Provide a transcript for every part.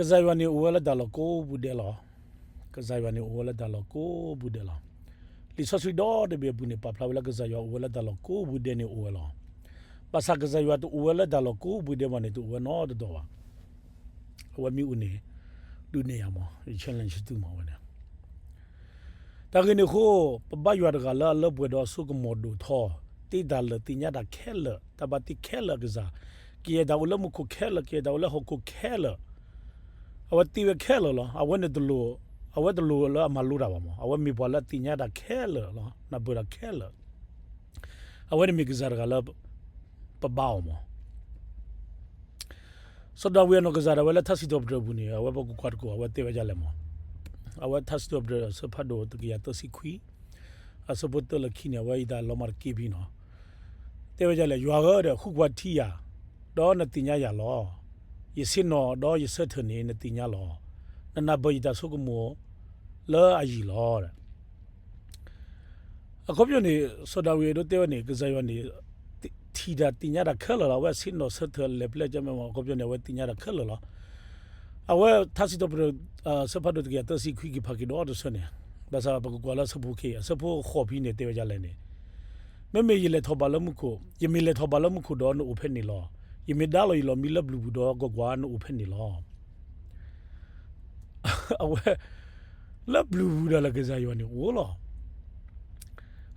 ကစၢ်ယွၤန့ၣ်အိၣ်ဝဲလၢတၢ်လီၢ်ကိးပူၤဒဲးလီၤ. ကစၢ်ယွၤန့ၣ်အိၣ်ဝဲလၢတၢ်လီၢ်ကိးပူၤဒဲးလီၤ. လံာ်စီဆှံဒီတဘ့ၣ်အပူၤန့ၣ် ပာ်ဖျါဝဲလၢကစၢ်ယွၤအိၣ်ဝဲလၢတၢ်လီၢ်ကိးပူၤဒဲးန့ၣ်အိၣ်ဝဲလီၤ. ဘၣ်ဆၣ်ကစၢ်ယွၤတအိၣ်ဝဲလၢတၢ်လီၢ်ကိးပူၤဒဲးဘၣ်န့ၣ် တအိၣ်ဝဲနီတတီၤဘၣ်. အဝဲမ့ၢ်အိၣ်န့ၣ် ဒုးနဲၣ်ယၤမး ယ challenge သုမးဝဲန့ၣ် တၢ်ဂ့ၢ်န့ၣ်အဃိ ပဘါယွၤတဂၤလၢအလၢပှဲၤဒီးအစိကမီၤဒိၣ်ထီ, တ့တၢ်လၢာ်သ့ၣ်ညါတၢ်ခဲလၢာ်, တၢ်ဘၣ်တ့ခဲလၢာ်အကစၢ်, ကယဲၢ်တၢ်အိၣ်လၢမူခိၣ်ခဲလၢာ်, ကယဲၢ်တၢ်အိၣ်လၢဟီၣ်ခိၣ်ခဲလၢာ်, အဝဲတ့ဝဲခဲလၢာ်လီၤ. အဝဲန့ၣ်တလိၣ်, အဝဲတလိၣ်လၢအမၤလိတၢ်ဘၣ်မး, အဝဲမ့ၢ်ပှၤလၢအသ့ၣ်ညါတၢ်ခဲလၢာ်လီၤ, နၢ်ပၢၢ်တၢ်ခဲလၢာ် အဝဲန့ၣ်မ့ၢ်ကစၢ်တဂၤလၢ ပဘါအီၤမး. စီၤဒၤဝံးအနီၢ်ကစၢ်ဒၣ်ဝဲလၢထါစံးထီၣ်ပတြၢၤအပူၤန့ၣ် အဝဲပကကွၢ်တကိး အဝဲတဲဝဲဒ်လဲၣ်မး. အဝဲထါစံးထီၣ်ပတြၢၤအဆၢဖးဒိၣ်တကယၤသၢဆံခွံ, အဆၢဖိတၢလၢခံန့ၣ် အဝဲယတၢ်လီၤမၢ်တက့ၢ်ဖဲနီၤ တဲဝဲဒ်လဲၣ်, ယွၤဧၢ, ဒီးဃုကွၢ်ထံယၤ, ဒီးနသ့ၣ်ညါယၤလီၤ. ယဆ့ၣ်နီၤဒီးယဆၢထၢၣ်န့ၣ် နသ့ၣ်ညါလီၤ. နနၢ်ပၢၢ်ယတၢ်ဆိကမိၣ်လၢအယံၤလီၤ. အခီပညီန့ၣ် စီၤဒၤဝံးအဲၣ်ဒိးတဲဝဲန့ၣ် ကစၢ်ယွၤန့ၣ် ထံၣ်တၢ်သ့ၣ်ညါတၢ်ခဲလၢာ်လီၤ. အဝဲဆ့ၣ်နီၤဆၢထၢၣ်လဲၤပျဲကမ့ၢ်မး အခီပညီန့ၣ် အဝဲသ့ၣ်ညါတၢ်ခဲလၢာ်လီၤ. အဝဲထါစံးထီၣ်ပတြၢၤ ဆၢဖးဒိၣ်တကယၤသၢဆံခွံက့ၤဖးက့ၤဒီးတဆၢန့ၣ်, ဘၣ်ဆၣ်ပကကွၢ်လၢအဆၢဖိခံ, အဆၢဖိဃိးဖဲန့ၣ် တဲဝဲဒ်လဲၣ်န့ၣ်, မ့မ့ၢ်ယလဲၤထီၣ်ဘးလၢမူခိၣ်, ယမ့ၢ်လဲၤထီၣ်ဘးလၢမူခိၣ်ဒီးနအိၣ်ဖဲန့ၣ်လီၤ. ယမ့ၢ်ဒါလီၤယလီၢ်မံလၢဘျုးပူၤဒီး ကွၢ်ကွၢ်, နအိၣ်ဖဲန့ၣ်လီၤ. အဝဲ လၢဘျုးပူၤဒၣ်လဲာ်ကစၢ်ယွၤန့ၣ်အိၣ်လီၤ.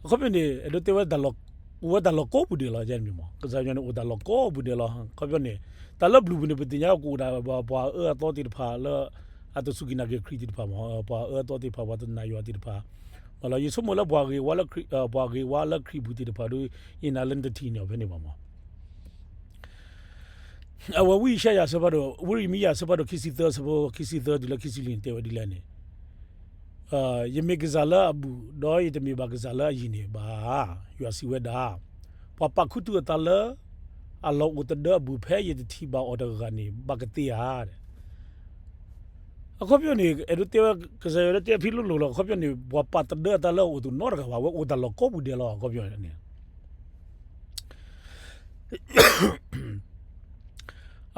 အခီပညီန့ၣ် အဲၣ်ဒိးတဲဝဲ အိၣ်ဝဲတၢ်လီၢ်ကိးပူၤဒဲးလီၤ. မ့ၢ်မး ကစၢ်ယွၤန့ၣ်အိၣ်တၢ်လီၢ်ကိးပူၤဒဲးလီၤ. အခီပညီန့ၣ် တၢ်လၢဘျုးပူၤန့ၣ် ပသ့ၣ်ညါကအိၣ်ဒၣ်ပှၤအၢအသီသ့ၣ်တဖၣ်လၢ အတစူၢ်က့ၤနာ်က့ၤခရံာ်သ့ၣ်တဖၣ်မး, ပှၤအၢအသီသ့ၣ်တဖၣ် ပှၤတနာ်ယွၤသ့ၣ်တဖၣ်, ယဆိကမိၣ်လၢပှၤဂ့ၤဝါလၢခရံာ်, ပှၤဂ့ၤဝါလၢခရံာ်ပူၤသ့ၣ်တဖၣ်ဒီး ယနာ်လၢနတထံၣ်န့ၢ်အီၤဖဲန့ၣ်ဘၣ်မး. အဝဲဝံယၡါယၤအဆၢဖးဒိၣ်, ဝံယံးရမံယၤအဆၢဖးဒိၣ်ခံဆံသၢ အဆၢဖိခံဆံသၢတုၤလၢခံဆံလွံၢ်န့ၣ် တဲဝဲဒ်လဲၣ်န့ၣ်, ယမ့ၢ်ကစၢ်လၢအဘူၣ်, ဒီးယတမ့ၢ်ဘၣ်ကစၢ်လၢအယံၤန့ၣ်ဘၣ်. ယွၤစံးဝဲဒၣ်, ပှၤပာ်ခူသူၣ်အသးလၢ အလီၢ်အိၣ်သဒၢအပူၤ ဖဲယတထံၣ်ဘၣ်အီၤတဂၤန့ၣ် ဘၣ်ကသ့ဧါ. အခီပညီန့ၣ် အဲၣ်ဒိးတဲဝဲ ကစၢ်ယွၤတဲဖဲလၢလိၤလီၤ. အခီပညီန့ၣ် ပှၤပာ်သဒၢအသးလၢအအိၣ်သ့ၣ်နီတဂၤဘၣ်, အဝဲအိၣ်တၢ်လီၢ်ကိးပူၤဒဲးလီၤ. အခီပညီန့ၣ်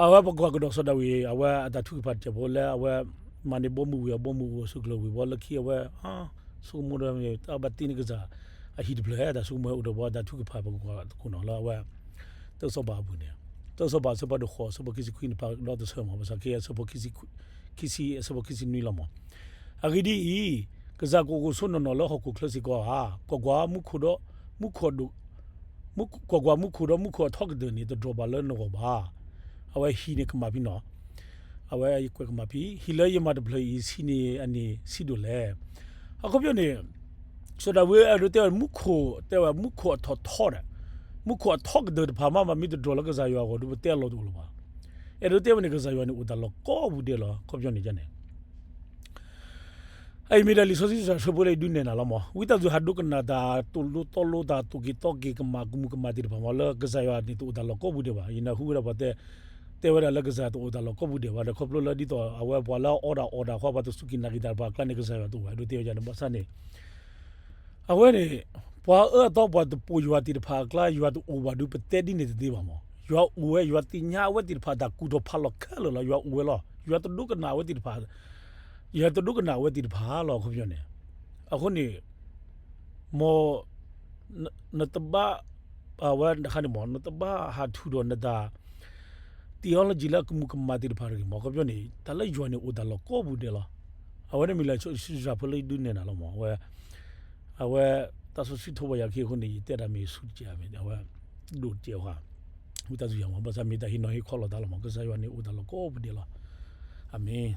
အဝဲပကွၢ်ကဒီးစီၤဒၤဝံး အဝဲအတၢ်ထုကဖၣ်တစဲးဖိလၢအဝဲ မၤန့ၢ်ဘီမုၢ်ဝံၤအဘီမုၢ်အိၣ်အဆိးကျၢၤဝံၤဘီလၢခံအဝဲ ဆိကမိၣ်ဒီး အဘၣ်တ့န့ၢ်ကစၢ် အဟံၣ်တဖျၢၣ် တၢ်ဆိကမိၣ်အိၣ်ဒီးပှၤတၢ်ထုကဖၣ်ပကကွၢ်သကိးနီၤလၢအဝဲ တၢ်စီၤပၤအပူၤန့ၣ်, တၢ်စီၤပၤအဆၢဖးဒိၣ်ဃိး အဆၢဖိခံဆံခွံန့ၣ် ဖးကဒီးတဆၢမး ဘၣ်ဆၣ်က့ အဆၢဖိခံဆံ အဆၢဖိခံဆံနွံလီၤမး. အဂ့ၢ်ဒ်အံၤ, ကစၢ်ကအိၣ်ကဆိးနီၢ်နီၢ်လၢဟီၣ်ခိၣ်ချၢစ့ၢ်ကီးဧါ. ကွၢ်ကွၢ်, မူခိၣ်ဒီး မူခိၣ်အထီကတၢၢ်န့ၣ် တဒြီၣ်ဘၣ်လၢနဂီၢ်ဘၣ်. အဝဲဟံၣ်န့ၣ်ကမၣ်ဖဲနီၤ, အဝဲယကွဲးကမၣ်ဖဲ ဟံၣ်လၢယမၤတဖျၢၣ်အံၤ ဆံးန့ၢ်အန့ၣ်ဆံးဒိၣ်လဲၣ်. အခီပညီန့ၣ် စီၤဒၤဝံးအဲၣ်ဒိးတဲဝဲ မူခိၣ်တဲဝဲ မူခိၣ်အထီၣ်ထီဒီး မူခိၣ်အထီကတၢၢ်တဖၣ်မး မ့ၢ်တဒြီၣ်လၢကစၢ်ယွၤအဂီၢ်ဒီး ပတဲအလီၢ်တအိၣ်လၢၤဘၣ်. အဲၣ်ဒိးတဲဝဲန့ၣ် ကစၢ်ယွၤန့ၣ်အိၣ်တၢ်လီၢ်ကိးပူၤဒဲးလီၤ. အခီပညီန့ၣ်န့ၣ် အအံၤမ့ၢ်ဒၣ်လံာ်စီဆှံတၢ်ဆၢဖိလၢယဒုးနဲၣ်နၤလီၤမး. ဝံသးစူၤဟးဒိကနၣ်တၢ်သိၣ်လိသီလိတၢ်သိၣ်က့ၤသီက့ၤကမၣ်ကမူၤကမၣ်သ့ၣ်တဖၣ်မး လၢကစၢ်ယွၤန့ၣ်တအိၣ်တၢ်လီၢ်ကိးပူၤဒဲးဘၣ်. ယနၢ်ဟူဝဲဒၣ်ပှၤတဲ တဲဝဲဒၣ်လၢကစၢ်တအိၣ်တၢ်လီၢ်ကိးပူၤဒဲးဘၣ်ဒီး ခီဖျိလၢဒ်သိးအဝဲပှၤလၢအအီတၢ်အီတၢ်ဃီ ပှၤတစူၢ်က့ၤနာ်က့ၤတၢ်တဖၣ်အကျါန့ၣ် ကစၢ်ယွၤတအိၣ်ဘၣ် အဲၣ်ဒိးတဲဝဲဒၣ်န့ၣ် ဘၣ်ဆၣ်န့ၣ် အဝဲန့ၣ် ပှၤအၢအသီပှၤတပိာ်ယွၤသ့ၣ်တဖၣ်အကျါ ယွၤတအိၣ်ဘၣ်ဒီး ပတဲဒ်န့ၣ်တသ့ဘၣ်မး. ယွၤအိၣ်ဝဲ ယွၤသ့ၣ်ညါအဝဲသ့ၣ်တဖၣ်တၢ်ကူၣ်ထီၣ်ဖးလီၤခဲလၢာ်လီၤ. ယွၤအိၣ်ဝဲလီၤ. ယွၤတဒိကနၣ်အဝဲသ့ၣ်တဖၣ် ယွၤတဒိကနၣ်အဝဲသ့ၣ်တဖၣ်လီၤ. အခီပညီန့ၣ် အဃိန့ၣ် မ် နတဘၣ် အဝဲတခါန့ၣ်မး နတဘၣ်ဟးထူၣ်ဒီးနတၢ် theology လၢအကမူၤကမၣ်သ့ၣ်တဖၣ်တဂ့ၤမး. အခီပညီန့ၣ် တၢ်လၢယွၤန့ၣ်အိၣ်တၢ်လီၢ်ကိးပူၤဒဲးလီၤ. အဝဲန့ၣ်မ့ၢ်လၢစီၤပၤဖိလၢယဒုးနဲၣ်နၤလီၤမး. အဝဲ အဝဲ တၢ်စီဆှံထီၣ်ပှၤယၤခံအဃိန့ၣ် ယတဲတၢ်မ့ၢ်ဆူၣ်တကဲးမ့ၢ် အဝဲ ဒိၣ်တကဲးဧါ. ဝံသးစူၤယၤမး ဘၣ်ဆၣ်မ့ၢ်တၢ်ဟ့ၣ်နီၤဟ့ၣ်ခီလီၤသးလီၤမး. ကစၢ်ယွၤန့ၣ်အိၣ်တၢ်လီၢ်ကိးပူၤဒဲးလီၤ. အၤမ့ၣ်.